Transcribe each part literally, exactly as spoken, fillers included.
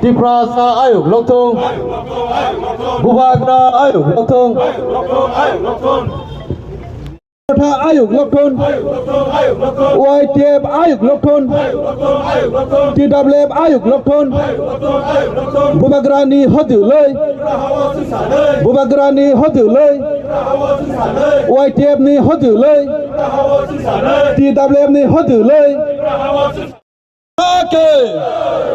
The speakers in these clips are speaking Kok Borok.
Tiprasa ayuk lokthung. Bubagra ayuk lokthung. Motha ayuk lokthung. Y T F ayuk lokthung. T W F ayuk lokthung. Bubagrani hojuloi. Bubagrani hojuloi. Y T F ni hojuloi. T W F ni hojuloi. Ke,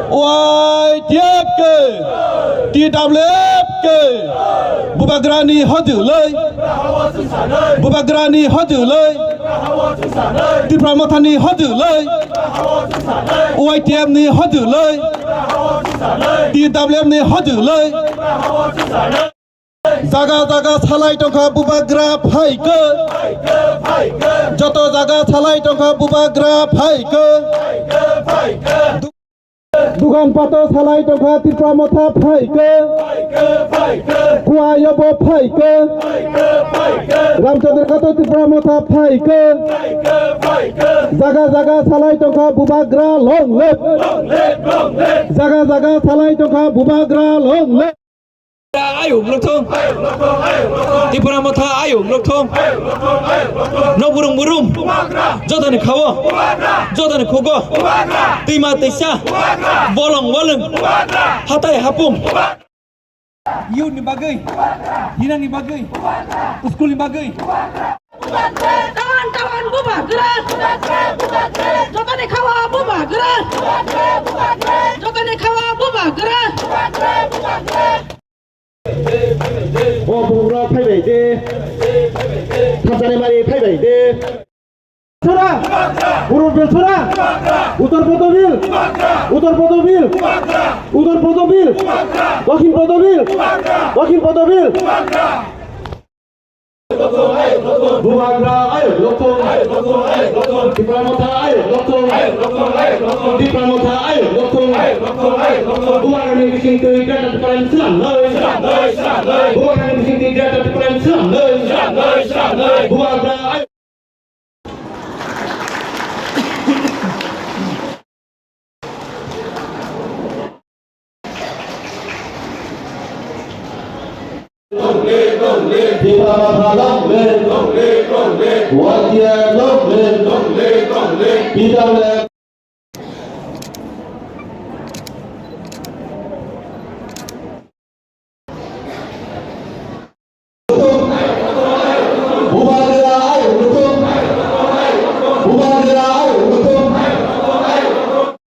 Y T F ke, T W F ke, Bubagrani hojuloi, Bubagrani hojuloi, Tipra Mothani hojuloi, Y T F ni hojuloi, T W F ni hojuloi. Jaga jaga salai tongkha Bubagra phaikhe. Joto jaga salai tongkha Bubagra phaikhe. Dugan pato salai tongkha Tipra Motha phaikhe. Kuayobo phaikhe. Ramchandra Kato Tipra Motha phaikhe. Jaga jaga salai tongkha Bubagra long live. Jaga jaga salai tongkha Bubagra long live. Ayuk lokthung. Tipra Motha ayuk lokthung. Nok burung burum. Jotoni khao. Jotoni khugo. Twima twisa. Bolong bolong. Hatai hapung. Youth ni bagwi. Hinang ni bagwi. School ni bagwi. Tawan tawan Bubagra. Jotoni khao Bubagra. Jotoni khao Bubagra. Bo bugra phaibai de. Thansani mari phaibai de. Sora. Purbo Bil sora. Uttor Podobil. Uttor Podobil. Uttor Podobil. Dokhin Podobil. Dokhin Podobil. Bubagra ayuk lokthung. Tipra Motha ayuk lokthung. Tipra Motha ayuk lokthung. Bubagrani bising twi Greater Tipraland swnamnai. Bubagrani bising twi Greater Tipraland swnamnai. Bubagra ayuk. Tipra Motha long live. Y T F long live. P W F.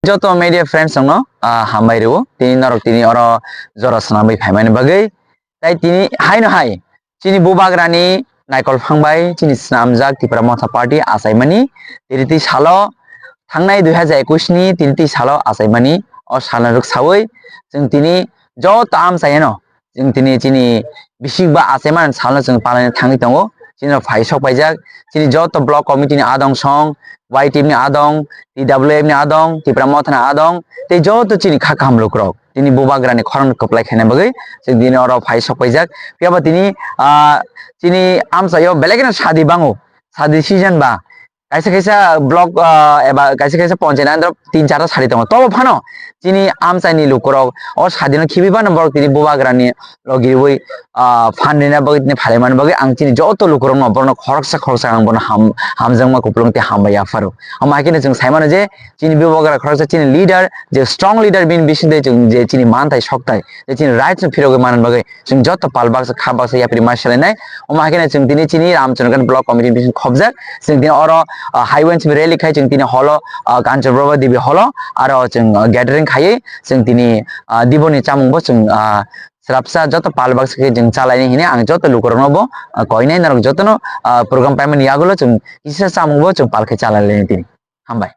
Joto media friends rokno, ah, hambai rwo. Tini norok tini oro jora swnamwi phaimani bagwi. Tai tini haino hai chini Bubagrani naikol phang bai chini swnamjak Tipra Motha Party achaimani tini twi salo, thangnai dui hajar ekwis ni tini twi salo achaimani o salno rwksawi chwng tini joto amchaino chwng tini chini bisik ba achaimani salno chwng palaina thangwi tongo. Chini rok phai sok paijak, chini joto block committee ni adong song, Y T F ni adong, T W F ni adong, Tipra Motha ni adong, tei joto chini kha kaham lukurok. Tini Bubagrani khorang kwplai khaina bagwi chwng tini oro phai sok paijak. Phiya ba tini, ah, chini amchaio belai kheno sadi bango, sadi season ba. Kaisa kaisa block, ah, eba kaisa kaisa ponchayat andro tin charta sadi tongo. Tobo phano chini amchaini lukurok o sadino khibi phano borok tini Bubagrani logi rwi, ah, phan rina bagwi tini phalai mani bagwi ang chini joto lukurokno borokno khoroksa khoroksa ang bono ham-, hamjakma kupulung tei hambai yapharo. Omo hai kheno chwng sai mano je chini Bubagra khoroksa chini leader, je strong leader bini bisingtwi chwng je chini manthai sokthai, je chini rights no phirogwi manna bagwi chwng joto pal baksa kha baksa yapri ma selainai. Omo hai kheno chwng tini chini Ramchandra Block Committee bising khobjak. Chwng tini oro, ah, highway simi rally khai chwng tini holo, ah, Kanchanprabha Devi holo aro chwng, ah, gathering khaiwi chwng tini, ah, diboni chamung bo chwng, ah, srapsa joto pal baksa khe chwng chalaini hini ang joto lukurokno bo, ah, koinai norok jotono, ah, program paimani yagulo chwng kisa chamung bo chwng pal khe chalailini tini. Hambai.